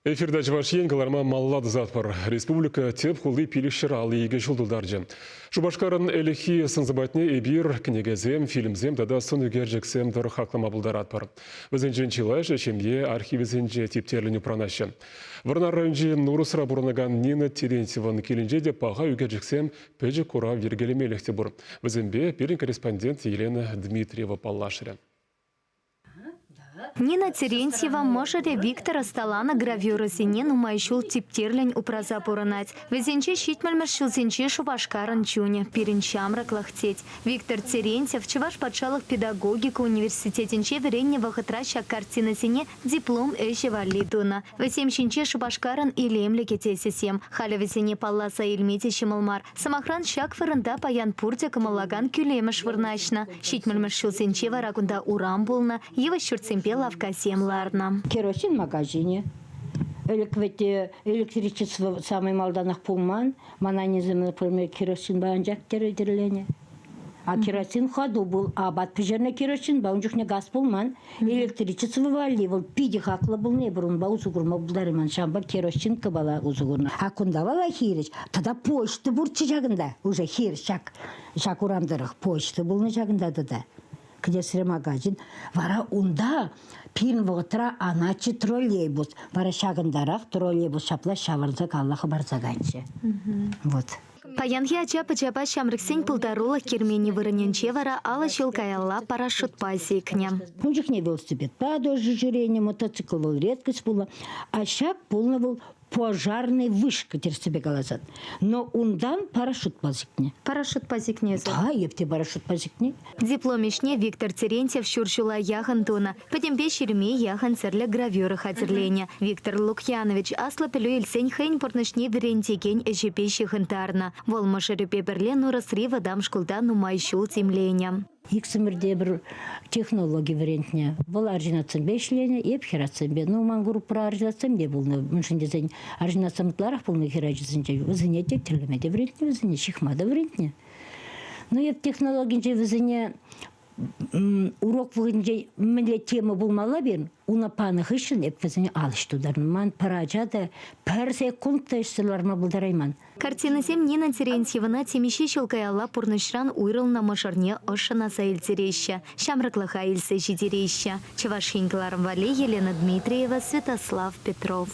Эфирта Чӑваш Ен кӑларма малалла тӑсатпӑр. Республика тӗп хули 552 ҫул тултарчӗ. Шупашкарӑн ӗлӗкхи сӑн-сӑпатне эпир кӗнекесем, фильмсем тата сӑн ӳкерчӗксем тӑрӑх хаклама пултаратпӑр. Вӗсенчен чылайӑшӗ ҫемье архивӗсенче типтерлӗн упранаҫҫӗ. Вӑрнар районӗнчи Нурӑсра пурӑнакан Нина Терентьеван килӗнче те паха ӳкерчӗксем пӗчӗк курав йӗркелемелӗх те пур. Вӗсемпе пирӗн корреспондент Елена Дмитриева паллашрӗ. Нина Терентьева мӑшӑрӗ Виктор ӑсталанӑ гравюрӑсене нумай ҫул типтерлӗн упраса пурӑнать. Вӗсенче ҫитмӗлмӗш ҫулсенче Шупашкарӑн чунӗ, пирӗн ҫамрӑклӑх, тет. Виктор Терентьев Чӑваш патшалӑх педагогика университетӗнче вӗреннӗ вӑхӑтра ҫак картинӑсене диплом ӗҫӗ валли тунӑ. Вӗсем ҫинче Шупашкарӑн илемлӗ кӗтесӗсем. Халӗ вӗсене палласа илме те ҫӑмӑл мар. Сӑмахран, ҫак вырӑнта паян пурте кӑмӑллакан кӳлемӗш вырнаҫнӑ. Ҫитмӗлмӗш ҫулсенче вара кунта урам пулнӑ, йывӑҫ ҫуртсемпе лавккасем ларнӑ. Керосин магазинӗ. Ӗлӗк вӗт электричество самый малтанах пулман. Ман аннесем, например, керосинпа анчах тӗрленӗ. А керосин ходу был, апат пӗҫернӗ керосинпа, ун чухне газ пулман. Электричество валли вӑл питӗ хаклӑ пулнӑ, эпир унпа усӑ курма пултарайман. Ҫавӑнпа керосинкӑпала усӑ курнӑ. А кунта вала хирӗҫ. Тата почта пурччӗ ҫакӑнта. Уже хирӗҫ ҫак, ҫак урам тӑрӑх почта пулнӑ ҫакӑнта тата. Кӗтесре магазин. Вара унта пирӗн вӑхӑтра аначчӗ троллейбус. Вара ҫакӑнтарах троллейбус ҫапла ҫавӑрса калла хӑпарса кайчӗ. Вот. Паянхи ача-пӑчапа ҫамрӑксен пултарулӑх керменӗ вырӑнӗнче вара алӑ ҫул каялла парашютпа сикнӗ. Ун чухне велосипедпа тоже ҫӳренӗ, мотоцикл вӑл редкость пулнӑ. А ҫак пулнӑ вӑл пожарный вышка тӗрӗссипе каласан. Но унтан парашютпа сикнӗ. Парашютпа сикнӗ. Да, эп те парашютпа сикнӗ. Диплом ӗҫне Виктор Терентьев ҫур ҫула яхӑн тунӑ. Пӗтӗмпе ҫирӗме яхӑн тӗрлӗ гравюра хатӗрленӗ. Виктор Лукьянович аслӑ пӗлӳ илсен хӑйӗн пурнӑҫне вӗрентекен ӗҫӗпе ҫыхӑнтарнӑ. Вӑл мӑшӑрӗпе пӗрле Нурӑсри вӑтам шкулта нумай ҫул тимленӗ. Иксӗмӗр те пӗр технологи вӗрентнӗ. Вӑл арҫын ӗҫленӗ, эп хӗратсемпе. Ну, ман группӑра арҫын те пулнӑ. Мӗншӗн тесен арҫын ытларах пулнӑ хӗрачасенче. Вӗсене те тӗрлеме те вӗрентнӗ, вӗсене ҫыхма та вӗрентнӗ. Ну, эп технологинче вӗсене урок вӑхӑтӗнче мӗнле тема пулмалла пирӗн, уна панӑ хыҫҫӑн эп вӗсене алӑҫ тутарнӑ. Ман пӗр ача та пӗр секунд та ӗҫсӗр ларма пултарайман. Картинӑсем Нина Терентьевӑна темиҫе ҫул каялла пурнӑҫран уйрӑлнӑ мӑшӑрне ӑшшӑн аса илтереҫҫӗ, ҫамрӑклӑха илсе ҫитереҫҫӗ. Чӑваш Ен кӑларӑм валли Елена Дмитриева, Святослав Петров.